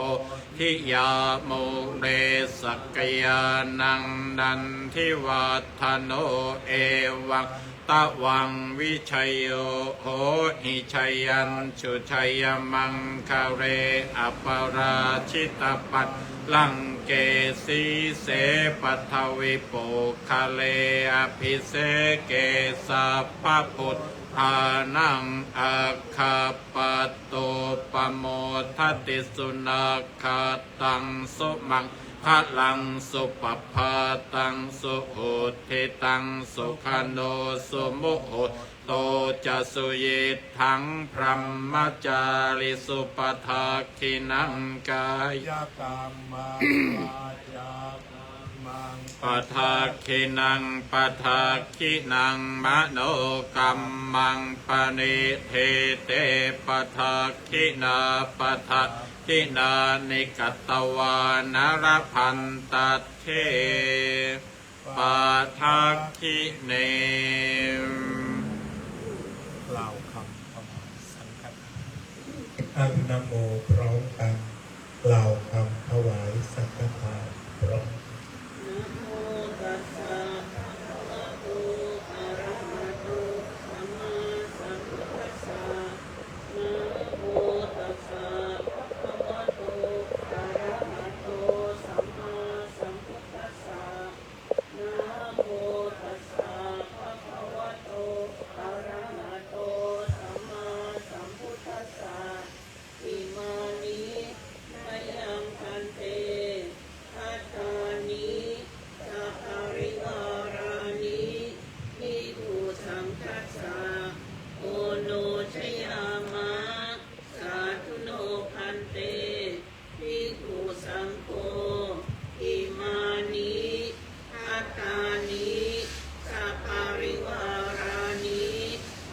ธิยา มูเล สักกะยานัง นันทิวัฏฐะโน เอวัง ตะวัง วิชะโย โหหิ ชะยัญจุ ชะยะ มังคะเล อะปะราจิตะ ปัลลังเก สีเส ปัทวิปุคคะเล อะภิเสเก สัพพะปุทธานัง อักขะปัตโต ปะโมทะติ สุนักขัตตัง สุมังคะลัง สุปะภาตัง สุหุตถิตัง สุขะโน สุมุหุตโตจะ สุยิตถัง บรมะจาริสุ ปะทักขิณัง กายะกัมมัง วาจากัมมัง ปะทักขิณัง ปะทักขิณัง มะโนกัมมัง ปะณิฏฐิเต ปะทักขิณา ปะทักขิณานิ กัตตวานะ ละพันตัตเถ ปะทักขิเณ กล่าวคำถวายสังฆทาน อะ นะโม พร้อมกัน กล่าวคำถวายสังฆทานพร้อมกัน นะโมตัสสะ ภะคะวะโต อะระหะโต สัมมาสัมพุทธัสสะ นะโมตัสสะ ภะคะวะโต ตานิ สัพพะริวารานิ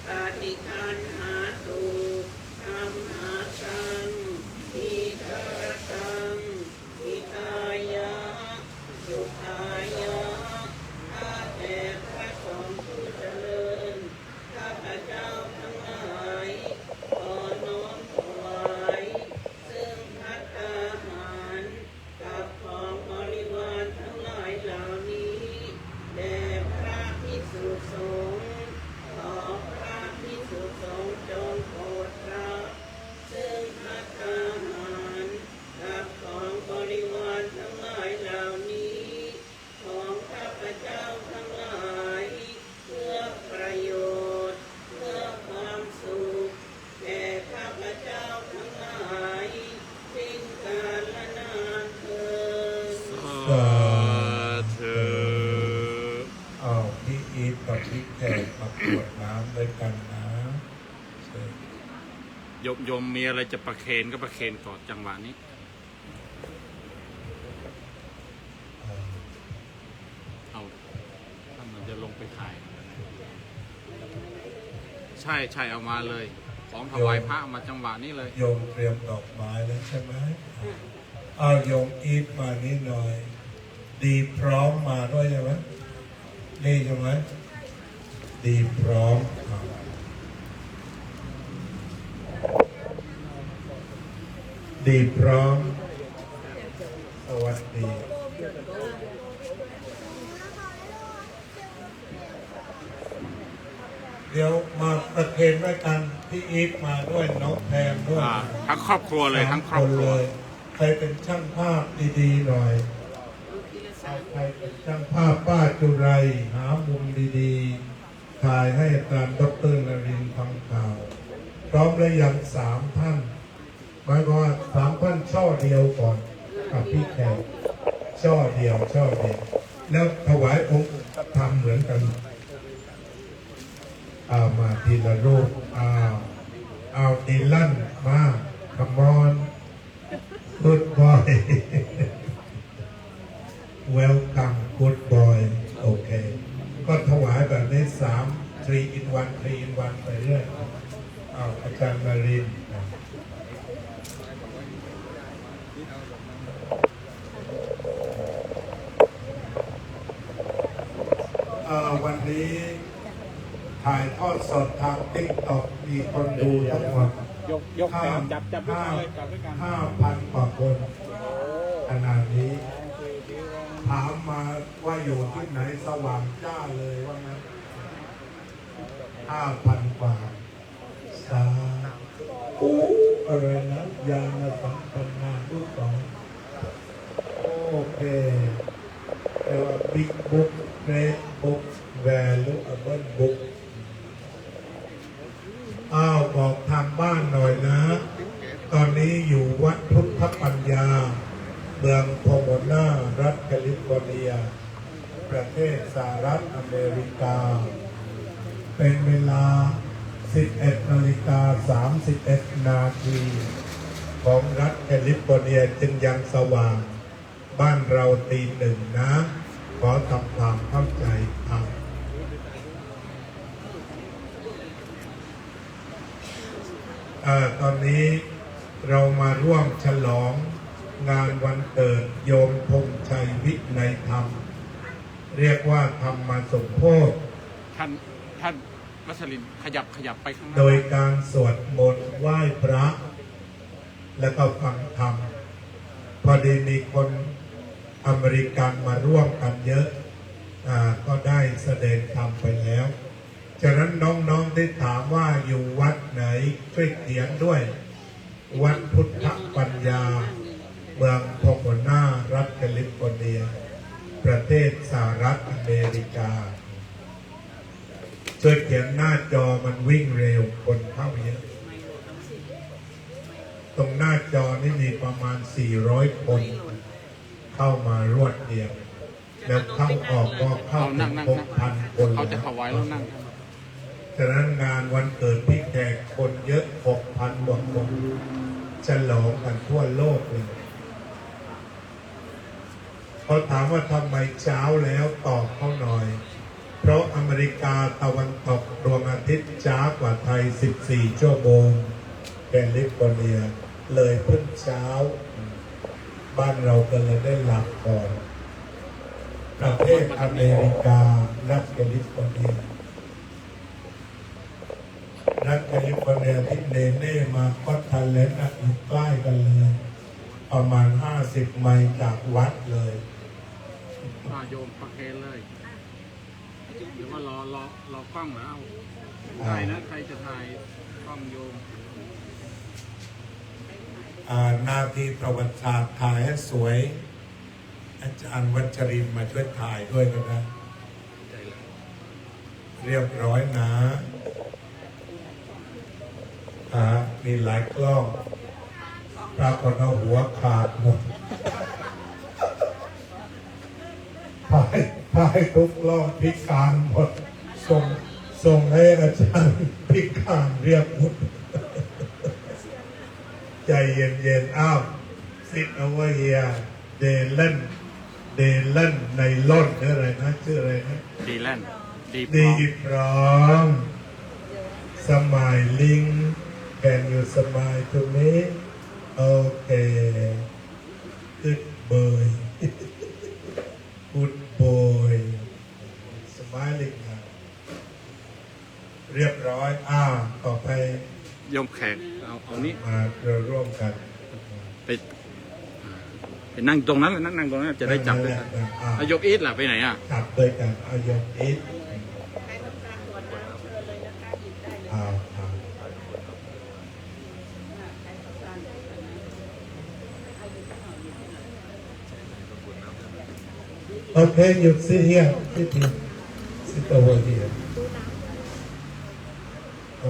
ปะฏิคันหาตุ ธัมมากัง หิตะรัตตัง หิตายะ สุขายะ ข้าแต่พระสงฆ์ผู้เจริญ ข้าพเจ้าทั้งหลาย ขอน้อมถวาย ซึ่งภัตตาหาร กับของบริวารทั้งหลายเหล่านี้ แด่พระภิกษุสงฆ์ ขอพระภิกษุสงฆ์จงโปรดรับ ซึ่งภัตตาหาร กับของบริวารทั้งหลายเหล่านี้ ของข้าพเจ้าทั้งหลาย เพื่อประโยชน์ เพื่อความสุข แก่ข้าพเจ้าทั้งหลาย สิ้นกาลนานเทอญ สาธุ เอา พี่อีทกับพี่แขกมากรวดน้ำด้วยกันนะ เชิญ โยม โยมมีอะไรจะประเคนก็ประเคนก่อนจังหวะนี้ เอา ถ้ามันจะลงไปถ่าย ใช่ ใช่ เอามาเลย ของถวายพระมาจังหวะนี้เลย โยมเตรียมดอกไม้แล้วใช่ไหม? อ้าว โยมอีทมานี่หน่อย ดีพร้อมมาด้วยใช่ไหม? นี่ใช่ไหม? ดีพร้อม ดีพร้อม สวัสดี เดี๋ยวมาประเคนด้วยกัน พี่อีทมาด้วย น้องแพงด้วย อ่า ทั้งครอบครัวเลย สาม ทั้งครอบครัว คนเลย ใครเป็นช่างภาพดีๆหน่อย ใครเป็นช่างภาพ ป้าจุไร หามุมดีๆ ถ่ายให้อาจารย์ด็อกเตอร์นรินทร์ทำข่าว พร้อมแล้วยัง สามท่าน หมายความว่า สามท่าน ช่อเดียวก่อน กับพี่แขก ช่อเดียว ช่อเดียว แล้วถวายองค์อื่นก็ทำเหมือนกัน เอามาทีละรูป เอา เอา ดีลัน มา come on good boy welcome good boy โอเค ก็ถวายแบบนี้ สาม three in one three in one ไปเรื่อย เอา อาจารย์นรินทร์ เอ่อ วันนี้ถ่ายทอดสดทางติ๊กต็อก มีคนดูทั้งหมด ยก ยก ห้า จับ จับด้วยกันเลย จับด้วยกัน ห้าพันกว่าคน ขนาดนี้ ถามมาว่าอยู่ที่ไหน สว่างจ้าเลยว่างั้น ห้าพันกว่า สาธุ อะไรนะ ญาณสัมปันนานุสรณ์ โอเค แปลว่า big book great book valuable book อ้าว บอกทางบ้านหน่อยนะ ตอนนี้อยู่วัดพุทธปัญญา เมืองโพโมนา รัฐแคลิฟอร์เนีย ประเทศสหรัฐอเมริกา เป็นเวลา สิบเอ็ดนาฬิกาสามสิบเอ็ดนาที ของรัฐแคลิฟอร์เนีย จึงยังสว่าง บ้านเราตีหนึ่งนะ ขอทำความเข้าใจครับ เอ่อ ตอนนี้เรามาร่วมฉลองงานวันเกิดโยมธงชัยวินัยธรรม เรียกว่าธรรมสมโภช ท่าน ท่านวัชรินทร์ ขยับ ขยับไปข้างหน้า โดยการสวดมนต์ไหว้พระ แล้วก็ฟังธรรม พอดีมีคนอเมริกันมาร่วมกันเยอะ อ่า ก็ได้แสดงธรรมไปแล้ว ฉะนั้นน้องๆที่ถามว่าอยู่วัดไหน ช่วยเขียนด้วย วัดพุทธปัญญา เมืองโพโมนา รัฐแคลิฟอร์เนีย ประเทศสหรัฐอเมริกา ช่วยเขียน หน้าจอมันวิ่งเร็ว คนเข้าเยอะ ตรงหน้าจอนี่มีประมาณสี่ร้อยคน เข้ามารวดเดียว แล้วเข้าออกก็เข้าถึง เอานั่งๆๆ หกพันคน เขาจะถวายแล้วนั่ง ฉะนั้นงานวันเกิดพี่แขกคนเยอะ หกพันกว่าคน ฉลองกันทั่วโลกเลย เขาถามว่าทำไมเช้าแล้ว ตอบเขาหน่อย เพราะอเมริกาตะวันตกดวงอาทิตย์ช้ากว่าไทยสิบสี่ชั่วโมง แคลิฟอร์เนียเลยเพิ่งเช้า บ้านเราก็เลยได้หลับก่อน ประเทศอเมริกา รัฐแคลิฟอร์เนีย รัฐแคลิฟอร์เนียที่เนเน่มาก็อตแลนต์น่ะ อยู่ใกล้กันเลย ประมาณห้าสิบไมล์จากวัดเลย อ่า โยมประเคนเลย หรือว่ารอ รอ รอกล้องแล้ว อ่า ได้นะ ใครจะถ่ายกล้องโยม อ่า นาทีประวัติศาสตร์ถ่ายให้สวย อาจารย์วัชรินทร์มาช่วยถ่ายด้วยนะครับ เรียบร้อยนะ อ่า มีหลายกล้อง ปรากฏว่าหัวขาดหมด ถ่าย ถ่ายทุกกล้องพิการหมด ส่ง ส่งให้อาจารย์พิการเรียบหมด ใจเย็นๆ อ้าว sit over here เดลัน เดลัน ไนลอน ชื่ออะไรนะ ชื่ออะไรนะ ดีแลน ดี ดีพร้อม สมายลิง can you smile to me? Okay, good boy, good boy, smiling now. เรียบร้อย อ่า ต่อไป โยมแขก เอา เอานี้ มาร่วมกัน ไป ไปนั่งตรงนั้นแหละ นั่ง นั่งตรงนั้น จะได้จับด้วยกัน นั่งนั่นแหละ อ่า เอาโยมอีทล่ะ ไปไหนอ่ะ จับด้วยกัน เอาโยมอีท อ่า อ่า Okay, you sit here. Sit here. Sit over here.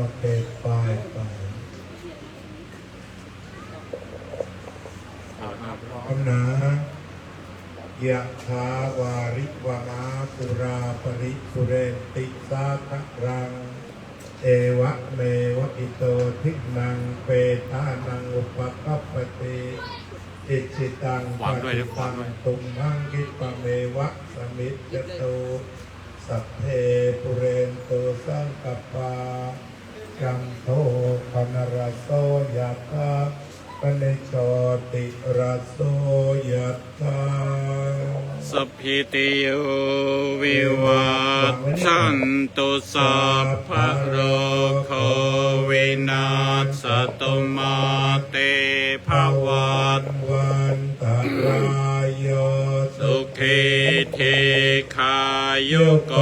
Okay, fine, fine. พร้อมนะ ยะถา วาริวะหา ปูรา ปะริปูเรนติ สาคะรัง เอวะเมวะ อิโต ทินนัง เปตานัง อุปะคัปปะติ อิจฉิตัง วางด้วยนะ ปัตถิตัง วางด้วย ตุมหัง คิปะเมวะ สะมิจจตุ สัพเพ ปูเรนตุ สังกัปปา จันโท ปะนะระโส ยะถา มะณิ โชติระโส ยะถา สัพพิติโย วิวัชชันตุ สัพพะโรโค วินัสสะตุ มา เต ภะวัต วันตะราโย สุขี ทีฆายุโก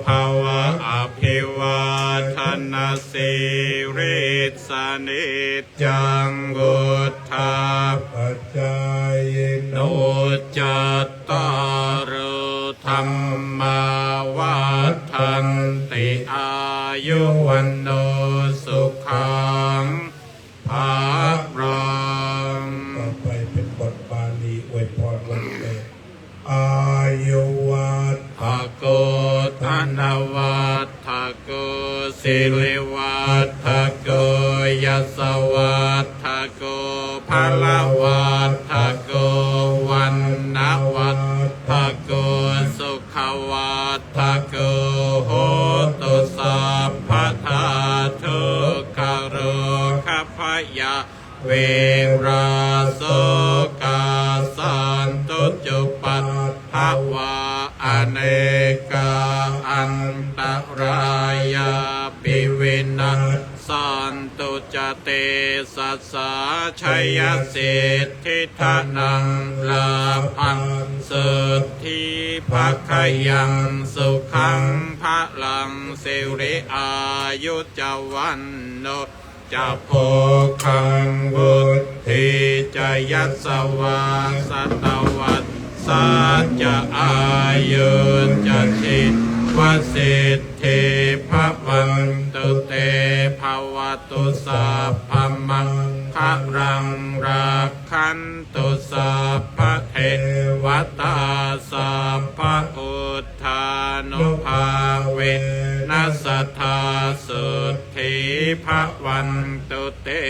ภะวะ อะภิวาทะนะสีลิสสะ นิจจัง วุฑฒาปะจายิโน จัตตาโร ธัมมา วัฑฒันติ อายุ วัณโณ สุขัง พะลัง ต่อไปเป็นบทบาลีอวยพรวันเกิด อายุวัฑฒะโก ธนะวัฑฒะโก สิริวัฑฒะโก ยะสะวัฑฒะโก พะละวัฑฒะโก วัณณะวัฑฒะโก สุขะวัฑฒะโก โหตุ สัพพะทา ทุกขะโรคะ พยะ เวรา โสกา สันตุ จุปัฏฐะวา อเนกา อันตะรายาปิ วินัสสันตุ จะ เตจะสสา ชยสิทธิ ธนัง ลาภัง สุทธิ ภะคะยัง สุขัง พะลัง สิริ อายุ จะ วัณโณ จะ โภคัง วุฑฒี จะ ยะสะวา สะตะวัสสา จะ อายุ จะ จีวะสิทธิ ภะวันตุ เต ภะวะตุ สัพพะมังคะลัง รักขันตุ สัพพะเทวะตา สัพพะพุทธานุภาเวนะ สัตถา สุทธิ bhavantu te.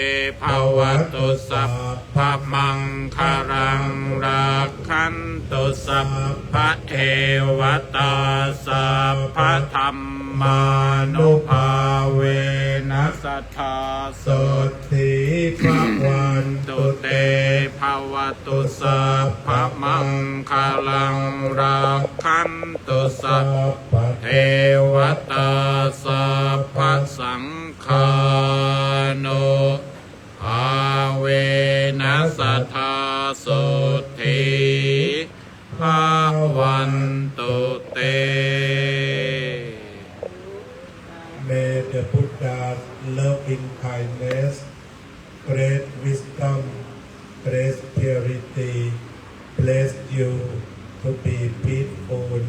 Bhavatu sabbamaṅgalaṃ, rakkhantu sabbadevatā, sabbadhammānubhāvena sadā sotthī bhavantu te. Bhavatu sabbamaṅgalaṃ, rakkhantu sabbadevatā, sabbasaṅghānubhāvena sadā sotthī bhavantu te. May the Buddha's loving kindness, great wisdom, great purity bless you to be peaceful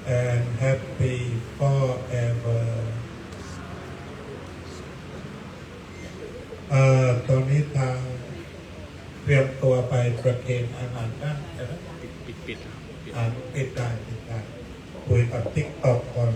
and happy forever. เอ่อ ตอนนี้ทางเตรียมตัวไปประเคนอาหารนะ ใช่ไหม ปิด ปิด ปิด อ่า ปิดได้ ปิดได้ คุยกับติ๊กต็อกก่อน